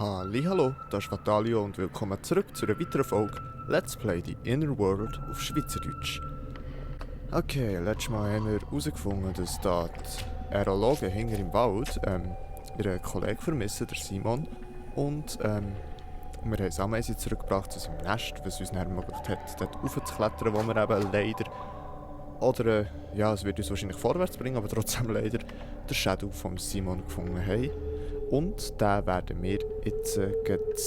Hallihallo, das ist Vatalio und willkommen zurück zu einer weiteren Folge Let's Play The Inner World auf Schweizerdeutsch. Okay, letztes Mal haben wir herausgefunden, dass da die Aerologen hinter im Wald ihren Kollegen vermissen, der Simon. Und wir haben das Ameisen zurückgebracht zu seinem Nest, was uns dann ermöglicht hat, dort raufzuklettern, wo wir eben leider... Oder, ja, es wird uns wahrscheinlich vorwärts bringen, aber trotzdem leider den Shadow von Simon gefunden haben. Und den werden wir jetzt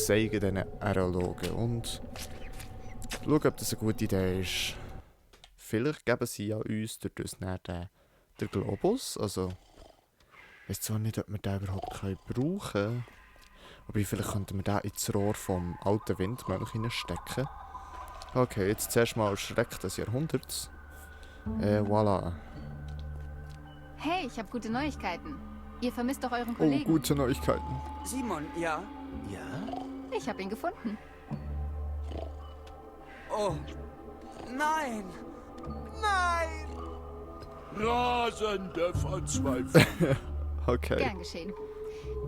zeigen, diesen Aerologen. Und schauen, ob das eine gute Idee ist. Vielleicht geben sie ja uns durch das den Globus. Also, ich weiß zwar nicht, ob wir den überhaupt brauchen können. Aber vielleicht könnten wir den ins Rohr vom alten Windmüll hineinstecken. Okay, jetzt zuerst mal Schreck des Jahrhunderts. Voilà. Hey, ich habe gute Neuigkeiten. Ihr vermisst doch euren Oh, Kollegen. gute Neuigkeiten. Simon, ja? Ja? Ich habe ihn gefunden. Oh, nein! Nein! Rasende Verzweiflung. Okay. Gern geschehen.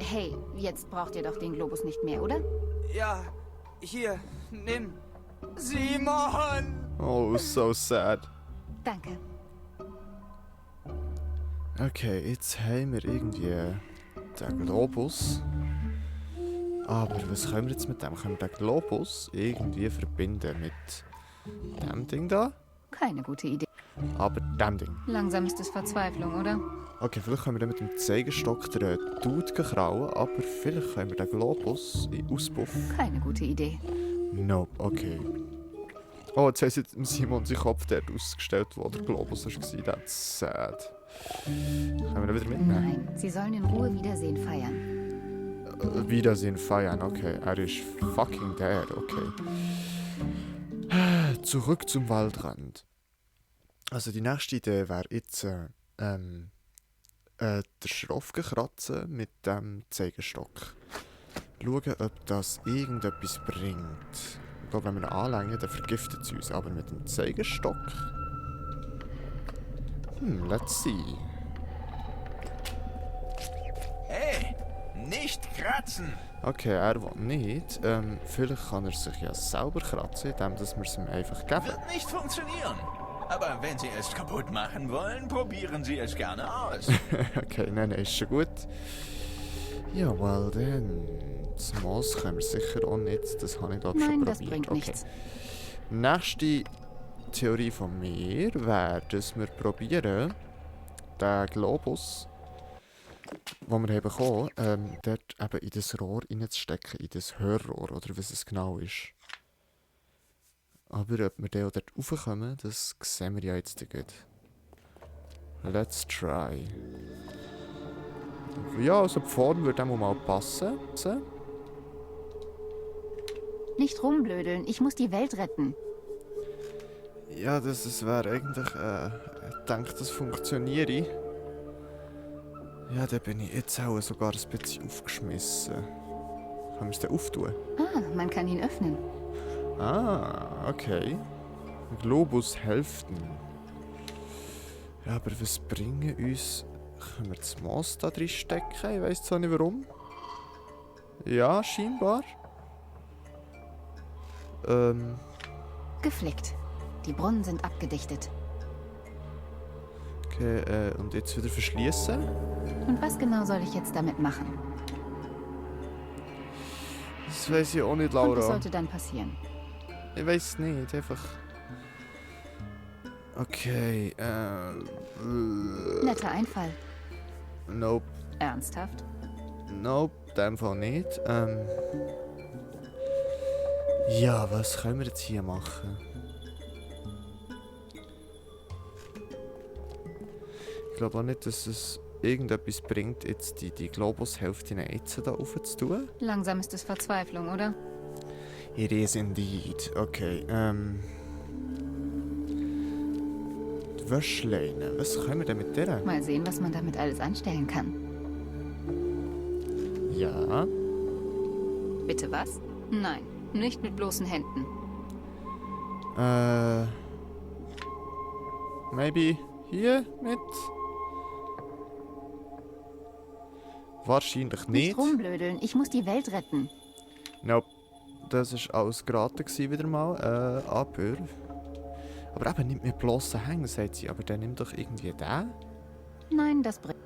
Hey, jetzt braucht ihr doch den Globus nicht mehr, oder? Ja, hier, nimm. Simon! Oh, so sad. Danke. Okay, jetzt haben wir irgendwie den Globus. Aber was können wir jetzt mit dem? Können wir den Globus irgendwie verbinden mit dem Ding da? Keine gute Idee. Aber dem Ding. Langsam ist es Verzweiflung, oder? Okay, vielleicht können wir dann mit dem Zeigestock den Dude krauen, aber vielleicht können wir den Globus in Auspuff. Keine gute Idee. Nope, okay. Oh, jetzt haben sie Simon seinen Kopf dort ausgestellt, wo der Globus war. That's sad. Können wir den wieder mitnehmen? Nein, sie sollen in Ruhe Wiedersehen feiern. Wiedersehen feiern, okay. Er ist fucking dead, okay. Zurück zum Waldrand. Also die nächste Idee wäre jetzt den Schroff kratzen mit dem Zeigestock. Schauen, ob das irgendetwas bringt. Ich glaube, wenn wir ihn anlängen, dann vergiftet es uns. Aber mit dem Zeigestock... let's see. Hey, nicht kratzen! Okay, er will nicht. Vielleicht kann er sich ja selber kratzen, indem wir es ihm einfach geben. Wird nicht funktionieren. Aber wenn Sie es kaputt machen wollen, probieren Sie es gerne aus. Okay, nein, ist schon gut. Ja, well dann. Das Moos können wir sicher auch nicht. Das habe ich glaube schon Nein, probiert. das bringt nichts. Nächste Theorie von mir wäre, dass wir probieren, den Globus, den wir bekommen haben, dort eben in das Rohr reinzustecken, in das Hörrohr oder was es genau ist. Aber ob wir dann auch dort raufkommen, das sehen wir ja jetzt gut. Let's try. Ja, also die Form würde auch mal passen. Nicht rumblödeln, ich muss die Welt retten. Ja, das wäre eigentlich... ich denke, das funktioniert. Ja, da bin ich jetzt auch sogar ein bisschen aufgeschmissen. Können wir es denn auftun? Ah, man kann ihn öffnen. Ah, okay. Globus Hälften. Ja, aber was bringen uns... Können wir das Moos da drin stecken? Ich weiss zwar nicht warum. Ja, scheinbar. Geflickt. Die Brunnen sind abgedichtet. Okay, und jetzt wieder verschließen. Und was genau soll ich jetzt damit machen? Das weiss ich auch nicht, Und was Laura. sollte dann passieren? Ich weiss nicht, einfach... Okay, Netter Einfall. Nope, Ernsthaft? nope, in dem Fall nicht. Ja, was können wir jetzt hier machen? Ich glaube auch nicht, dass es irgendetwas bringt, jetzt die Globushälfte jetzt da aufzutun. Langsam ist es Verzweiflung, oder? It is indeed. Okay, die Wäschleine, was können wir denn mit der? Mal sehen, was man damit alles anstellen kann. Ja, Bitte was? Nein, nicht mit bloßen Händen. maybe hier mit? Wahrscheinlich Nicht nicht. rumblödeln, ich muss die Welt retten. Nope. Das war alles geraten gewesen wieder mal. Aber eben nicht mehr bloßen Hängen, sagt sie. Aber dann nimm doch irgendwie den. Nein, das bringt.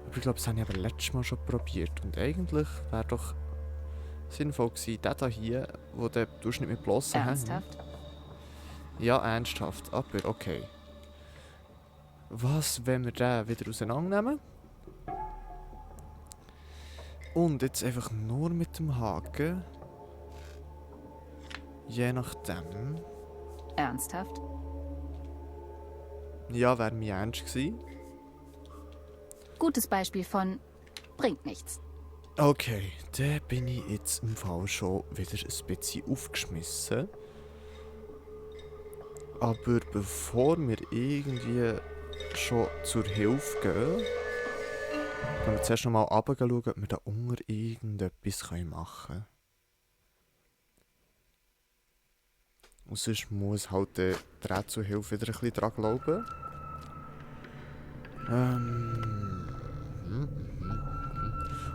Aber ich glaube, das habe ich aber letztes Mal schon probiert. Und eigentlich wäre doch sinnvoll gewesen, der hier, wo du nicht mit bloßen Hängen. Ernsthaft? Ja, ernsthaft. Aber okay. Was, wenn wir den wieder auseinandernehmen? Und jetzt einfach nur mit dem Haken. Je nachdem. Ernsthaft? Ja, wäre mir ernst gewesen. Gutes Beispiel von bringt nichts. Okay, da bin ich jetzt im Fall schon wieder ein bisschen aufgeschmissen. Aber bevor wir irgendwie schon zur Hilfe gehen, können wir zuerst noch mal runterschauen, ob wir da unten irgendetwas machen können. Und sonst muss halt der Rätselhilfe wieder ein bisschen dran glauben.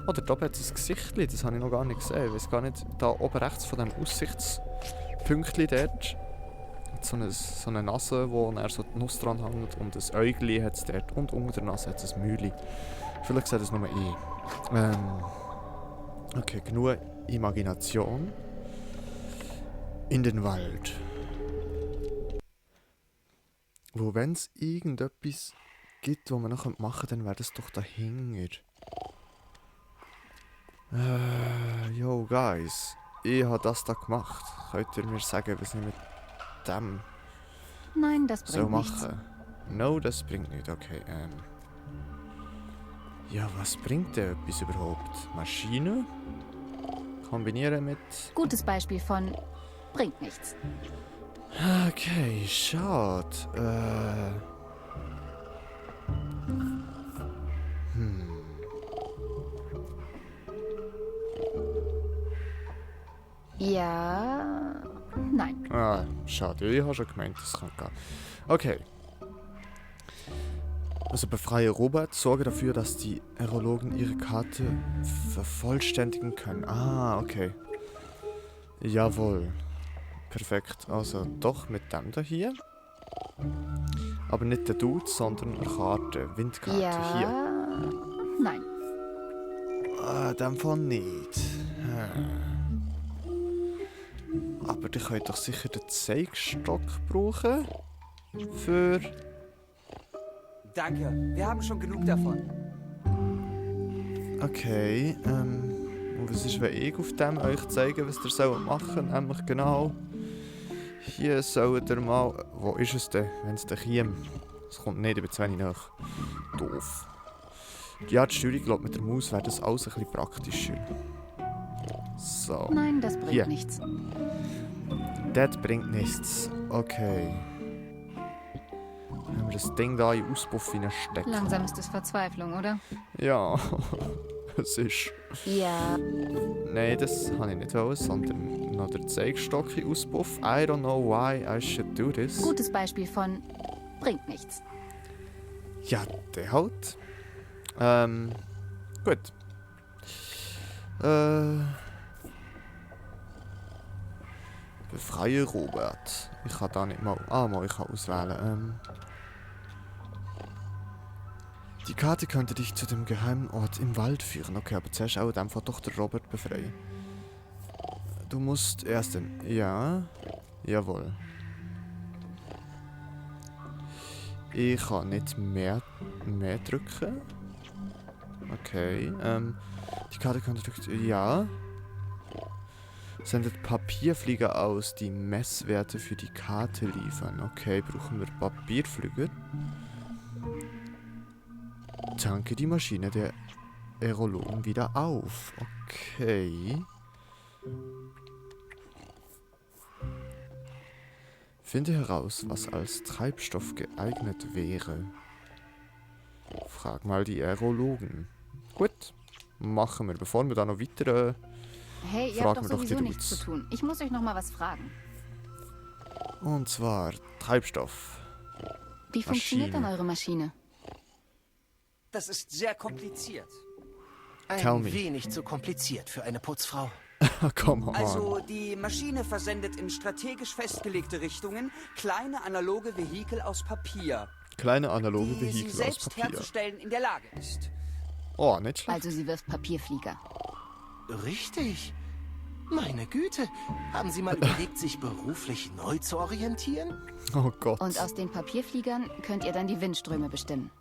Oder da hat es ein Gesichtchen, das habe ich noch gar nicht gesehen. Ich weiß gar nicht, da oben rechts von dem Aussichtspünktchen dort hat so eine Nase, wo dann so die Nuss dran hängt und ein Äugli hat es dort und unter der Nase hat es ein Mühli. Vielleicht sieht das nur ich. Okay, genug Imagination. In den Wald. Wo, wenn es irgendetwas gibt, was man noch machen könnte, dann wäre das doch dahinter. Yo, guys. Ich habe das da gemacht. Könnt ihr mir sagen, was ich mit dem Nein, das soll bringt nichts. machen? No, das bringt nicht. Okay, ja, was bringt denn etwas überhaupt? Maschine? Kombinieren mit... Gutes Beispiel von bringt nichts. Okay, schade. Ja. Nein. Ah, schade. Ich habe schon gemeint, das kann gehen. Okay. Also befreie Robert, sorge dafür, dass die Aerologen ihre Karte vervollständigen können. Ah, okay. Jawohl. Perfekt. Also doch mit dem da hier. Aber nicht der Dude, sondern eine Karte. Windkarte. Ja. Hier. Nein. Ah, dem Fall nicht. Aber ihr könnt doch sicher den Zeigstock brauchen. Für... Danke, wir haben schon genug davon. Okay, und was ist, wenn ich auf dem euch zeige, was ihr sollt machen? Nämlich genau... Hier sollt ihr mal... Wo ist es denn, wenn es denn käme? Es kommt nicht, ich bin zu wenig nach. Doof. Ja, die Steuerung, glaube mit der Maus wäre das alles ein bisschen praktischer. So. Nein, das bringt Hier. nichts. Das bringt nichts. Okay. Dann haben wir das Ding da in den Auspuff hineinstecken. Langsam ist es Verzweiflung, oder? Ja, es ist... Ja. Nein, das habe ich nicht wollen, sondern noch der Zeigstock in den Auspuff. I don't know why I should do this. Gutes Beispiel von bringt nichts. Ja, der halt. Gut. Befreie Robert. Ich kann da nicht mal... Ah, mal, ich kann auswählen. Die Karte könnte dich zu dem geheimen Ort im Wald führen. Okay, aber zuerst auch in dem Fall doch der Robert befreien. Du musst erst den... Ja. Jawohl. Ich kann nicht mehr drücken. Okay. Die Karte könnte durch... Ja. Sendet Papierflieger aus, die Messwerte für die Karte liefern. Okay, brauchen wir Papierflüger. Tanke die Maschine der Aerologen wieder auf. Okay. Finde heraus, was als Treibstoff geeignet wäre. Frag mal die Aerologen. Gut, machen wir. Bevor wir da noch weiter... Hey, ihr Fragen habt wir doch doch die sowieso nichts Dudes. zu tun. Ich muss euch noch mal was fragen. Und zwar Treibstoff. Wie funktioniert Maschine. dann eure Maschine? Das ist sehr kompliziert. Tell Ein me. wenig zu kompliziert für eine Putzfrau. Come on. Also, die Maschine versendet in strategisch festgelegte Richtungen kleine analoge Vehikel aus Papier, Kleine analoge die sie Vehikel aus selbst Papier. herzustellen in der Lage ist. Oh, nicht schlecht. Also sie wirft Papierflieger. Richtig. Meine Güte. Haben Sie mal überlegt, sich beruflich neu zu orientieren? Oh Gott. Und aus den Papierfliegern könnt ihr dann die Windströme bestimmen.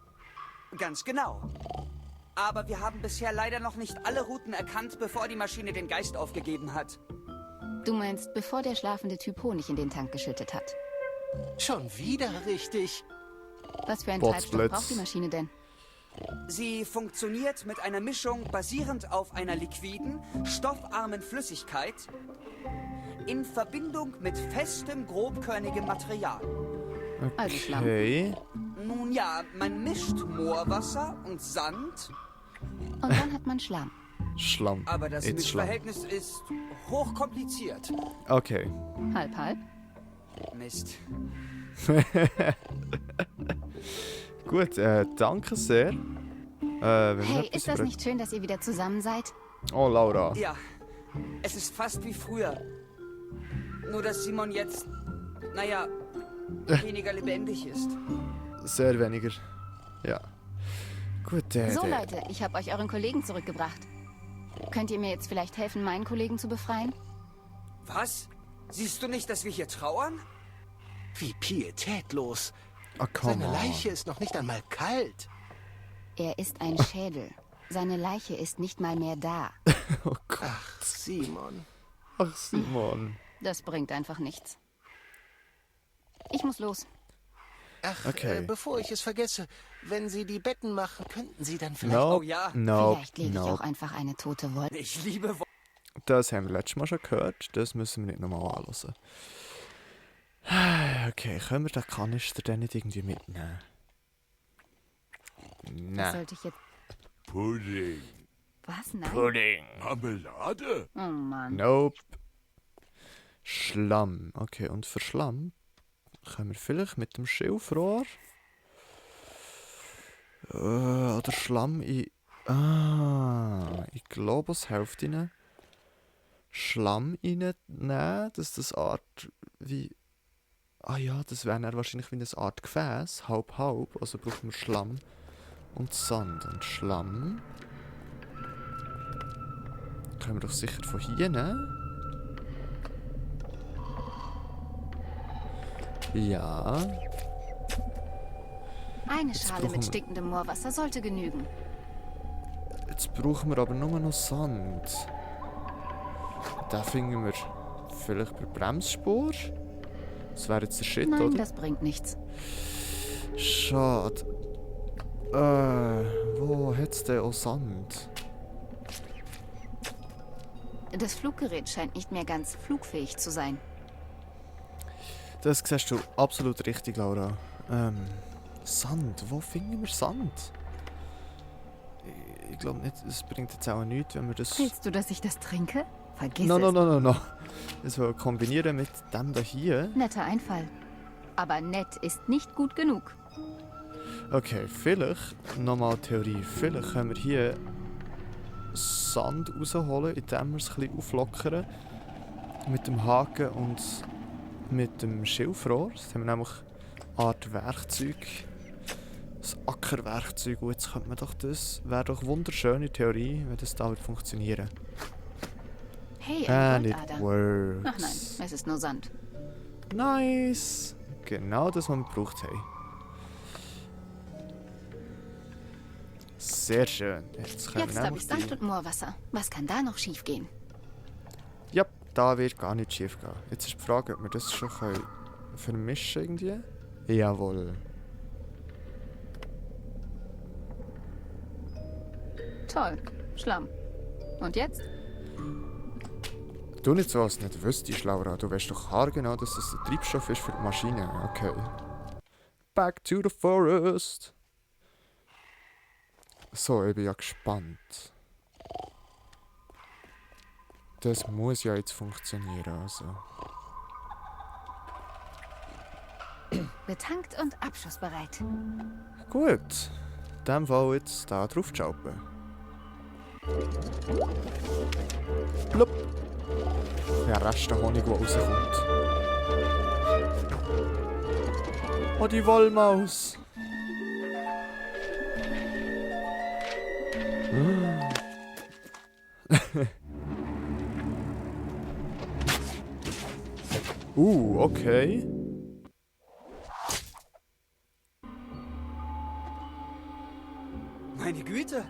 Ganz genau. Aber wir haben bisher leider noch nicht alle Routen erkannt, bevor die Maschine den Geist aufgegeben hat. Du meinst, bevor der schlafende Typ Honig in den Tank geschüttet hat. Schon wieder richtig. Was für einen Botsblitz. Treibstoff braucht die Maschine denn? Sie funktioniert mit einer Mischung basierend auf einer liquiden, stoffarmen Flüssigkeit in Verbindung mit festem, grobkörnigem Material. Also Schlamm. Okay. Nun ja, man mischt Moorwasser und Sand, Und dann hat man Schlamm. Schlamm. aber das It's Schlamm. Mischverhältnis ist hochkompliziert. Okay. Halb, halb. Mist. Gut, danke sehr. Wenn wir Hey, etwas ist das über- nicht schön, dass ihr wieder zusammen seid? Oh, Laura. Ja, es ist fast wie früher. Nur, dass Simon jetzt, naja, weniger lebendig ist. Sehr weniger. Ja. Gut, So Leute, ich habe euch euren Kollegen zurückgebracht. Könnt ihr mir jetzt vielleicht helfen, meinen Kollegen zu befreien? Was? Siehst du nicht, dass wir hier trauern? Wie pietätlos. Oh, come Seine on. Leiche ist noch nicht einmal kalt. Er ist ein Schädel. Seine Leiche ist nicht mal mehr da. Oh Gott. Ach, Simon. Ach, Simon. Das bringt einfach nichts. Ich muss los. Ach, Okay. bevor ich es vergesse, wenn Sie die Betten machen, könnten Sie dann vielleicht... No, Oh ja. no, Vielleicht lege ich no. auch einfach eine tote Wolke. Ich liebe Das haben wir letztes Mal schon gehört. Das müssen wir nicht nochmal anhören. Okay, können wir den Kanister dann nicht irgendwie mitnehmen? Das Nein. sollte ich jetzt... Pudding. Was? Nein? Pudding. Marmelade? Oh Mann. Nope. Schlamm. Okay, und für Schlamm können wir vielleicht mit dem Schilfrohr oder Schlamm in... ich glaube, es hilft ihnen. Schlamm reinnehmen, dass das Art wie... Ah ja, das wäre dann wahrscheinlich wie eine Art Gefäß, halb-halb. Also brauchen wir Schlamm und Sand. Und Schlamm können wir doch sicher von hier nehmen. Ja. Eine Schale brauchen wir- mit stinkendem Moorwasser sollte genügen. Jetzt brauchen wir aber nur noch Sand. Da finden wir vielleicht bei der Bremsspur. Das wäre jetzt der Shit, Nein, oder? das bringt nichts. Schade. Wo hat's denn auch Sand? Das Fluggerät scheint nicht mehr ganz flugfähig zu sein. Das siehst du absolut richtig, Laura. Sand. Wo finden wir Sand? Ich glaube nicht, es bringt jetzt auch nichts, wenn wir das... Willst du, dass ich das trinke? Vergiss No, no, es. no, no, no. Das will kombinieren mit dem da hier. Netter Einfall. Aber nett ist nicht gut genug. Okay, vielleicht, nochmal Theorie, vielleicht können wir hier Sand rausholen, indem wir es ein bisschen auflockern. Mit dem Haken und mit dem Schilfrohr. Das haben wir nämlich eine Art Werkzeug. Das Ackerwerkzeug. Und jetzt könnte man doch das... Wäre doch wunderschöne Theorie, wenn das da wird funktionieren. Hey, And eine it Goldader. works. Ach nein, es ist nur Sand. Nice! Genau das, was wir gebraucht haben. Sehr schön. Jetzt können Jetzt wir habe ich nämlich Sand und Moorwasser. Was kann da noch schief gehen? Ja, da wird gar nicht schief gehen. Jetzt ist die Frage, ob wir das schon vermischen irgendwie. Jawohl. Toll. Schlamm. Und jetzt? Du nicht so, als du nicht wüsstest, Laura. Du weißt doch haargenau, dass das der Treibstoff ist für die Maschine. Okay. Back to the forest. So, ich bin ja gespannt. Das muss ja jetzt funktionieren, also. Betankt und abschussbereit. Gut. In dem Fall jetzt da drauf schalten. Blub. Der Rest der Honig, der rauskommt. Oh, die Wollmaus. Okay. Meine Güte,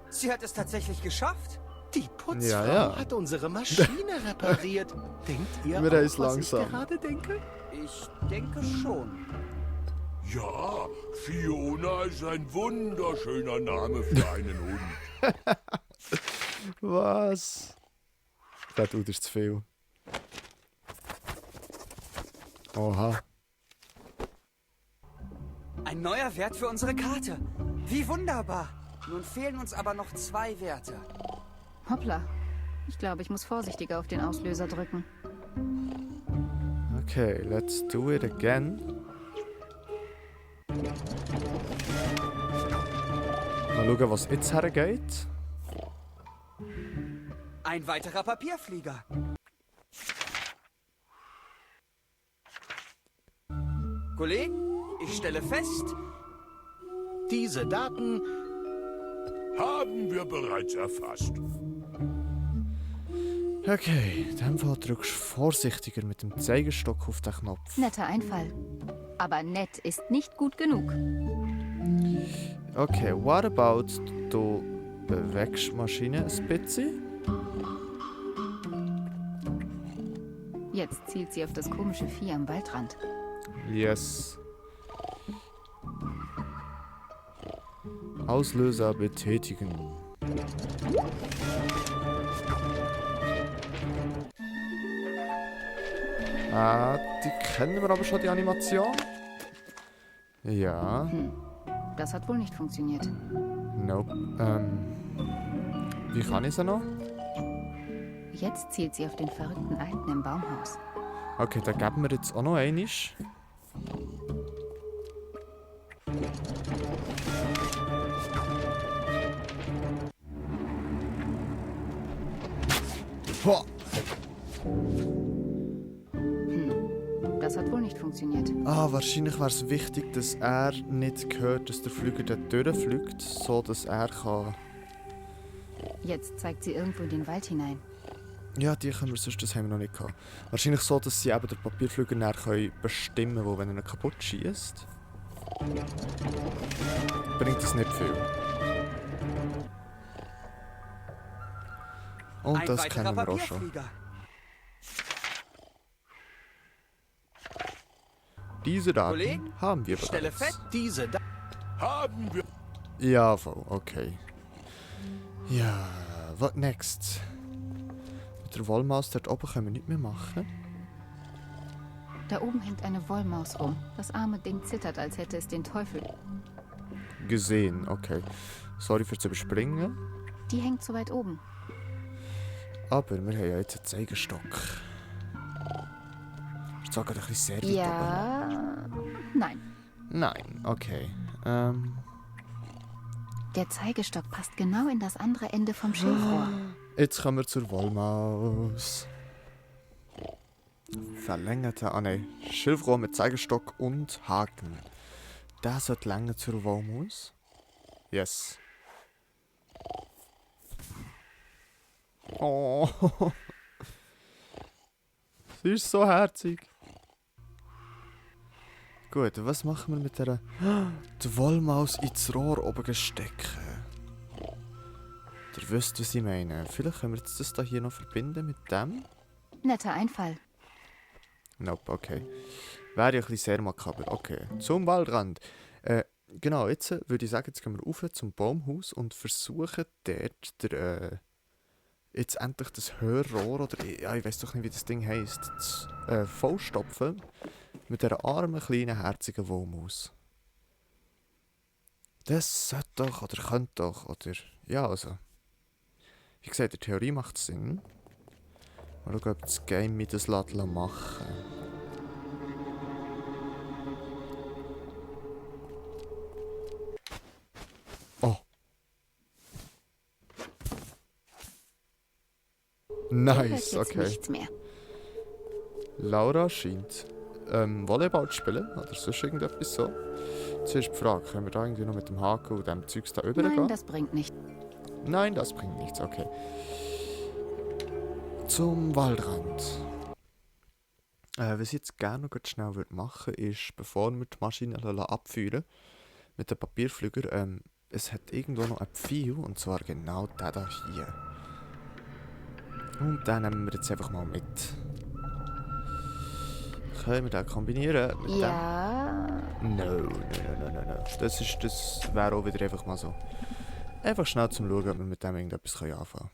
sie hat es tatsächlich geschafft. Die Putzfrau Ja, ja. hat unsere Maschine repariert. Denkt ihr Wir auch, ist was langsam. ich gerade denke? Ich denke schon. Ja, Fiona ist ein wunderschöner Name für einen Hund. Was? Das tut ist zu viel. Oha. Ein neuer Wert für unsere Karte. Wie wunderbar. Nun fehlen uns aber noch 2 Werte. Hoppla. Ich glaube, ich muss vorsichtiger auf den Auslöser drücken. Okay, let's do it again. Mal schauen, was jetzt hergeht. Ein weiterer Papierflieger. Kollegen, ich stelle fest, Diese Daten Haben wir bereits erfasst. Okay, in dem Fall drückst du vorsichtiger mit dem Zeigestock auf den Knopf. Netter Einfall. Aber nett ist nicht gut genug. Okay, what about du bewegst die Maschine ein bisschen? Jetzt zielt sie auf das komische Vieh am Waldrand. Yes. Auslöser betätigen. Die kennen wir aber schon, die Animation. Ja, Das hat wohl nicht funktioniert. nope. Wie kann ich sie noch? Jetzt zielt sie auf den verrückten Alten im Baumhaus. Okay, da geben wir jetzt auch noch einmal. Ho! Das hat wohl nicht funktioniert. Wahrscheinlich wäre es wichtig, dass er nicht hört, dass der Flüger dort durchfliegt, so dass er kann... Jetzt zeigt sie irgendwo in den Wald hinein. Ja, die können wir sonst, das haben wir noch nicht gehabt. Wahrscheinlich so, dass sie eben den Papierflüger näher bestimmen können, wo wenn er ihn kaputt schießt, bringt das nicht viel. Und ein das weiterer kennen wir auch schon. Papierflieger. Diese Daten Kollegen, haben wir Ich stelle bereits. fest, diese Daten. Haben wir. Ja, voll, okay. Ja, what next? Mit der Wollmaus dort oben können wir nichts mehr machen. Da oben hängt eine Wollmaus rum. Das arme Ding zittert, als hätte es den Teufel. Gesehen, okay. Sorry fürs Überspringen. Die hängt so weit oben. Aber wir haben ja jetzt einen Zeigestock. Ist zwar gerade ein bisschen sehr weit Ja. Nein. oben. Nein, okay. Der Zeigestock passt genau in das andere Ende vom Schilfrohr. Jetzt kommen wir zur Wollmaus. Verlängerte, nein, Schilfrohr mit Zeigestock und Haken. Das sollte länger zur Wollmaus. Yes. Oh. Sie ist so herzig. Gut, was machen wir mit der die Wollmaus ins Rohr oben stecken? Ihr wisst, was ich meine. Vielleicht können wir jetzt das hier noch verbinden mit dem. Netter Einfall. Nope, okay. Wäre ja ein bisschen sehr makaber. Okay, zum Waldrand. Genau, jetzt würde ich sagen, jetzt gehen wir rauf zum Baumhaus und versuchen dort jetzt endlich das Hörrohr, oder ja, ich weiß doch nicht, wie das Ding heisst, zu vollstopfen mit dieser armen, kleinen, herzigen Wollmaus. Das sollte doch, oder könnte doch, oder ja, also. Wie gesagt, in der Theorie macht es Sinn. Mal schauen, ob das Game mir das machen lässt. Oh. Der hört Nice, jetzt okay. nichts mehr. Laura scheint Volleyball zu spielen oder sonst irgendetwas so. Zuerst die Frage, können wir da irgendwie noch mit dem Haken und dem Zeugs da übergehen? Nein, das bringt nicht. Nein, das bringt nichts, okay. Zum Waldrand. Was ich jetzt gerne noch ganz schnell machen würde, ist, bevor wir die Maschine abführen mit dem Papierflüger, es hat irgendwo noch ein Pfeil, und zwar genau der da hier. Und den nehmen wir jetzt einfach mal mit. Können wir den kombinieren mit Ja. dem? No. Das wäre auch wieder einfach mal so. Einfach schnell zum Schauen, ob wir mit dem irgendetwas anfangen können.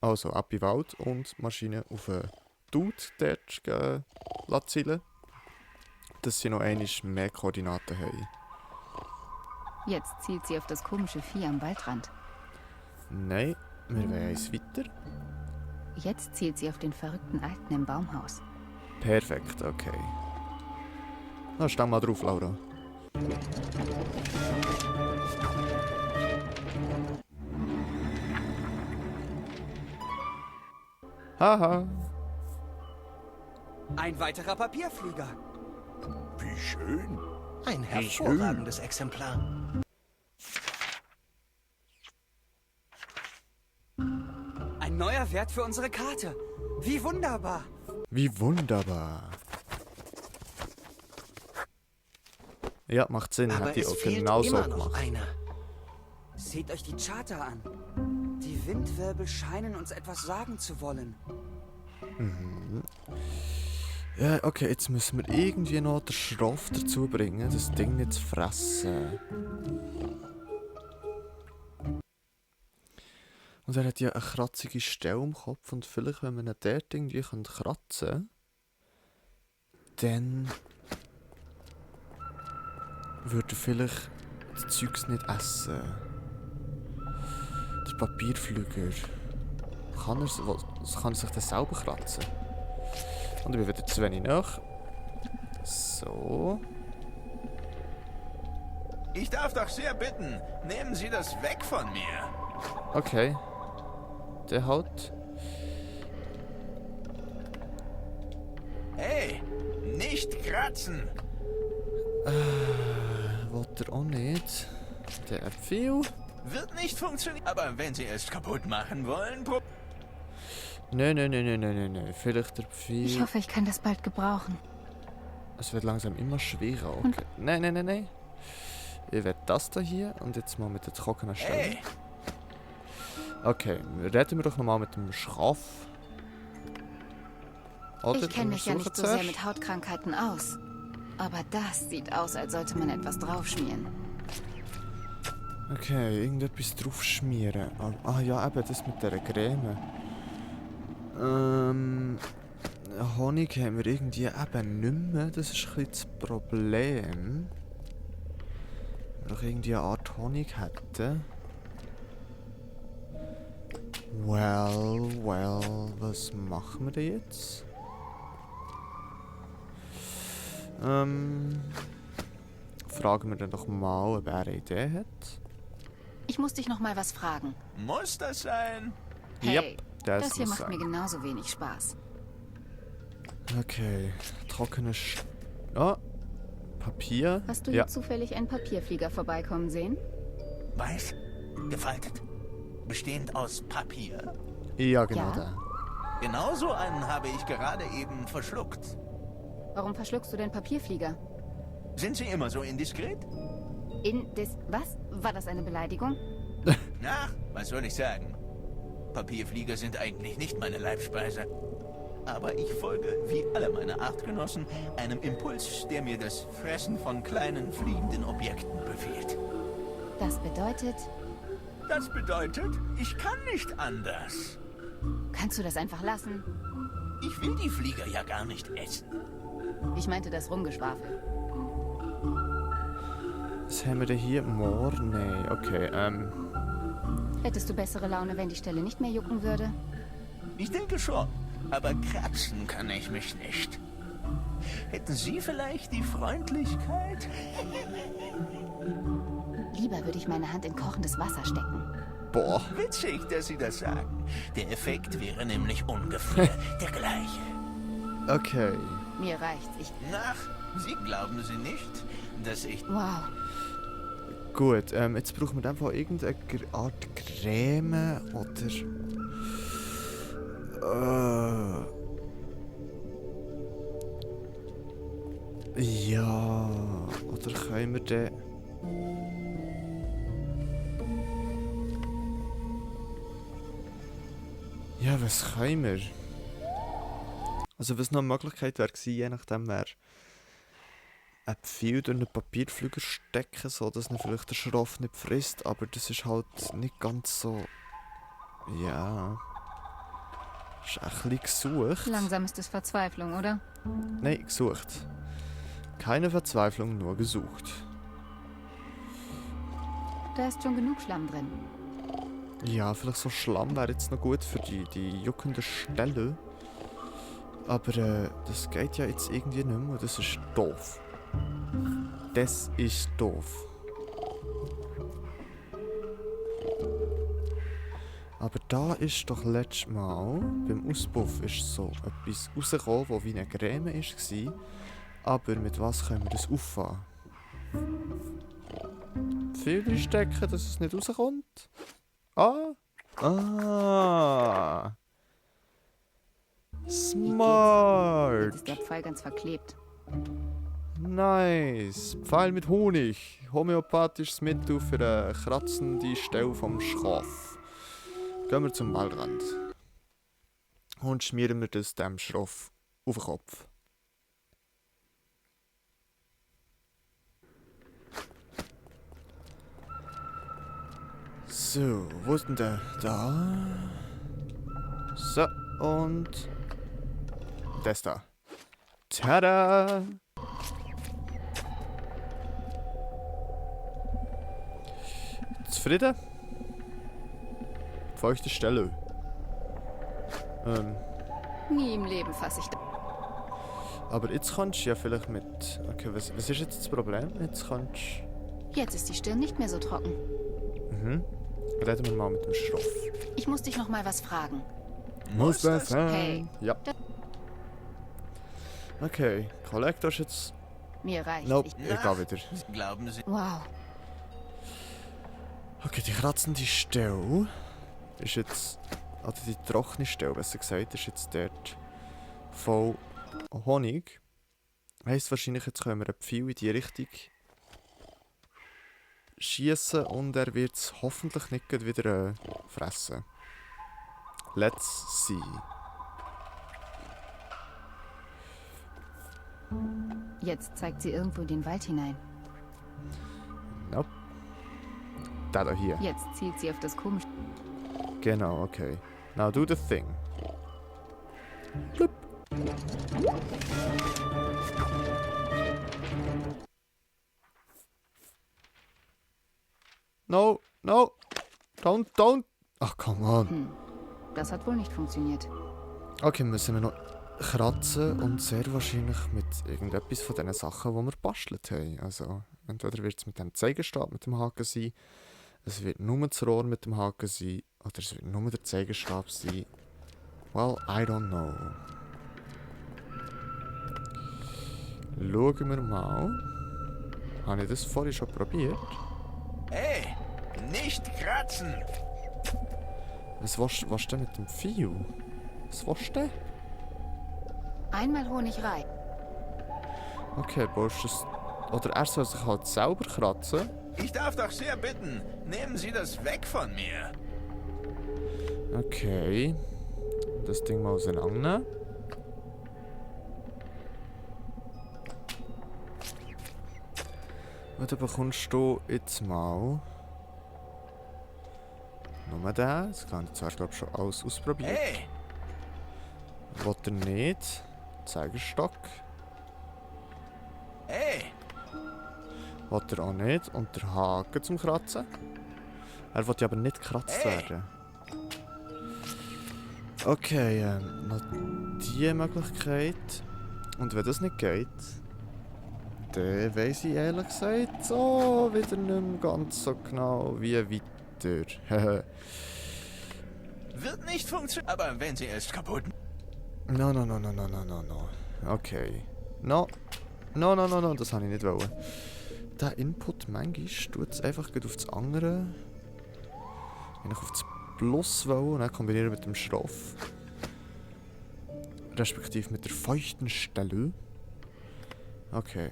Also, ab in den Wald und die Maschine auf einen Dude dort zielen, dass sie noch einmal mehr Koordinaten haben. Jetzt zielt sie auf das komische Vieh am Waldrand. Nein, wir wollen eins weiter. Jetzt zielt sie auf den verrückten Alten im Baumhaus. Perfekt, okay. Na, steh mal drauf, Laura. Haha. Ein weiterer Papierflieger. Wie schön. Ein hervorragendes Exemplar. Ein neuer Wert für unsere Karte. Wie wunderbar. Wie wunderbar. Ja, macht Sinn. Aber Hätte ich es auch fehlt genau so immer noch gemacht. einer. Seht euch die Charta an. Die Windwirbel scheinen uns etwas sagen zu wollen. Ja, okay, jetzt müssen wir irgendwie noch den Schroff dazu bringen, das Ding nicht zu fressen. Und er hat ja eine kratzige Stelle im Kopf und vielleicht, wenn man ihn dort irgendwie kratzen kann, dann würde er vielleicht das Zeugs nicht essen. Der Papierflüger. Kann er sich das selber kratzen? Und ich bin wieder zu wenig nach. So. Ich darf doch sehr bitten, nehmen Sie das weg von mir. Okay. Der halt. Hey, nicht kratzen. Wollt er auch nicht. Der Äpfel. Wird nicht funktionieren. Aber wenn Sie es kaputt machen wollen, Nein. Vielleicht der Ich Pfeil. hoffe, ich kann das bald gebrauchen. Es wird langsam immer schwerer. Okay. Nein. Ich werde das da hier und jetzt mal mit der trockenen Stelle. Hey, Okay, reden wir doch nochmal mit dem Schraff. Oder Ich kenne mich ja versuchen nicht so sehr zuerst. mit Hautkrankheiten aus. Aber das sieht aus, als sollte man etwas draufschmieren. Okay, irgendetwas drauf schmieren. Ah ja, eben das mit dieser Creme. Honig haben wir irgendwie eben nicht mehr. Das ist ein bisschen das Problem. Wenn wir noch irgendwie eine Art Honig hätten. Well, was machen wir denn jetzt? Fragen wir dann doch mal, ob er eine Idee hat. Ich muss dich noch mal was fragen. muss das sein? Hey, Yep, das das hier muss macht mir sein. genauso wenig Spaß. Okay, Papier. Hast du Ja, hier zufällig einen Papierflieger vorbeikommen sehen? Weiß, gefaltet, bestehend aus Papier. ja, genau Ja? der. Genauso einen habe ich gerade eben verschluckt. Warum verschluckst du den Papierflieger? Sind Sie immer so indiskret? Was? War das eine Beleidigung? Ach, was soll ich sagen? Papierflieger sind eigentlich nicht meine Leibspeise. Aber ich folge, wie alle meine Artgenossen, einem Impuls, der mir das Fressen von kleinen fliegenden Objekten befiehlt. Das bedeutet, Das bedeutet, ich kann nicht anders. kannst du das einfach lassen? Ich will die Flieger ja gar nicht essen. Ich meinte das Rumgeschwafel. Was haben wir denn hier? Moor? Nee, okay, Hättest du bessere Laune, wenn die Stelle nicht mehr jucken würde? Ich denke schon, aber kratzen kann ich mich nicht. Hätten Sie vielleicht die Freundlichkeit? Lieber würde ich meine Hand in kochendes Wasser stecken. Boah. Witzig, dass Sie das sagen. Der Effekt wäre nämlich ungefähr der gleiche. Okay. Mir reicht's. Ach, Sie glauben Sie nicht, dass ich... Wow. Gut, jetzt brauchen wir einfach irgendeine Art Creme oder... Ja... Oder können wir den... Ja, was können wir? Also was noch eine Möglichkeit wäre gewesen, je nachdem wäre ein Pfeil durch einen Papierflüger stecken, so dass er vielleicht den Schroff nicht frisst, aber das ist halt nicht ganz so... Ja... Ist ein bisschen gesucht. Langsam ist es Verzweiflung, oder? Nein, gesucht. Keine Verzweiflung, nur gesucht. Da ist schon genug Schlamm drin. Ja, vielleicht so Schlamm wäre jetzt noch gut für die juckende Stelle. Aber das geht ja jetzt irgendwie nicht mehr und das ist doof. Das ist doof. Aber da ist doch letztes Mal, beim Auspuff ist so etwas rausgekommen, das wie eine Creme war. Aber mit was können wir das auffangen? Viel reinstecken, dass es nicht rauskommt? Ah! Smart! Jetzt ist der Pfeil ganz verklebt. Nice! Pfeil mit Honig. Homöopathisches Mittel für eine kratzende Stelle vom Schaf. Gehen wir zum Waldrand. Und schmieren wir das dem Schroff auf den Kopf. So, wo ist denn der? Da. So, und das da. Tada! Zufrieden? Feuchte Stelle. Nie im Leben fasse ich das. Aber jetzt kannst du ja vielleicht mit... Okay, was ist jetzt das Problem? Jetzt kannst Jetzt ist die Stirn nicht mehr so trocken. Reden wir mal mit dem Schroff. Ich muss dich noch mal was fragen. Muss das sein? Hey. Ja. Okay, Kollektor ist jetzt... Mir reicht. Nope, Ich, ich gehe wieder. Glauben Sie... wow. Okay, die kratzende Stelle ist jetzt... Oder die trockene Stelle, besser gesagt, ist jetzt dort voll Honig. Heisst wahrscheinlich, jetzt können wir einen Pfeil in die Richtung schießen und er wird es hoffentlich nicht gleich wieder fressen. Let's see. Jetzt zeigt sie irgendwo in den Wald hinein. Nope. Da hier. Jetzt zielt sie auf das komische... Genau, okay. Now do the thing. Blub. No, no. Don't. Ach, come on. Das hat wohl nicht funktioniert. Okay, müssen wir noch kratzen und sehr wahrscheinlich mit irgendetwas von diesen Sachen, die wir bastelt haben. Also, entweder wird es mit dem Zeigerstab mit dem Haken sein, es wird nur das Rohr mit dem Haken sein, oder es wird nur der Zeigerstab sein. Well, I don't know. Schauen wir mal. Habe ich das vorhin schon probiert? Hey, nicht kratzen! Was willst du denn mit dem Pfeil? Was willst du denn? Einmal Honig rein. Okay, baust du das... Oder er soll sich halt selber kratzen. Ich darf doch sehr bitten, nehmen Sie das weg von mir. Okay. Das Ding mal auseinandernehmen. Und dann bekommst du jetzt mal... Nur den. Das kann ich zwar, glaube ich, schon alles ausprobieren. Hey, Will er nicht. Zeigerstock. hey, Will er auch nicht. Und der Haken zum Kratzen. Er will ja aber nicht gekratzt Hey. werden. Okay, noch diese Möglichkeit. Und wenn das nicht geht, dann weiss ich ehrlich gesagt so wieder nicht mehr ganz so genau, wie weit Tür. Wird nicht funktionieren, aber wenn sie ist kaputt. No. Okay. No, das habe ich nicht wollen. Der Input, manchmal tut es einfach gut auf das andere. Wenn ich auf das Plus will und dann kombinieren mit dem Schroff. Respektive mit der feuchten Stelle. Okay.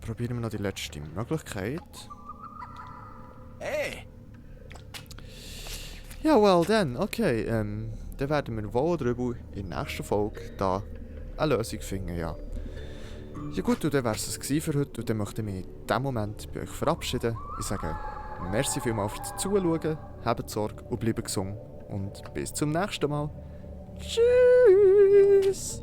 Probieren wir noch die letzte Möglichkeit. Hey! Ja, well dann, okay. Dann werden wir wohl drüber in der nächsten Folge da eine Lösung finden, ja. Ja gut, und dann wäre es für heute und dann möchte ich mich in diesem Moment bei euch verabschieden. Ich sage merci vielmals fürs Zuschauen, habt Sorge und bleibt gesund und bis zum nächsten Mal. Tschüss!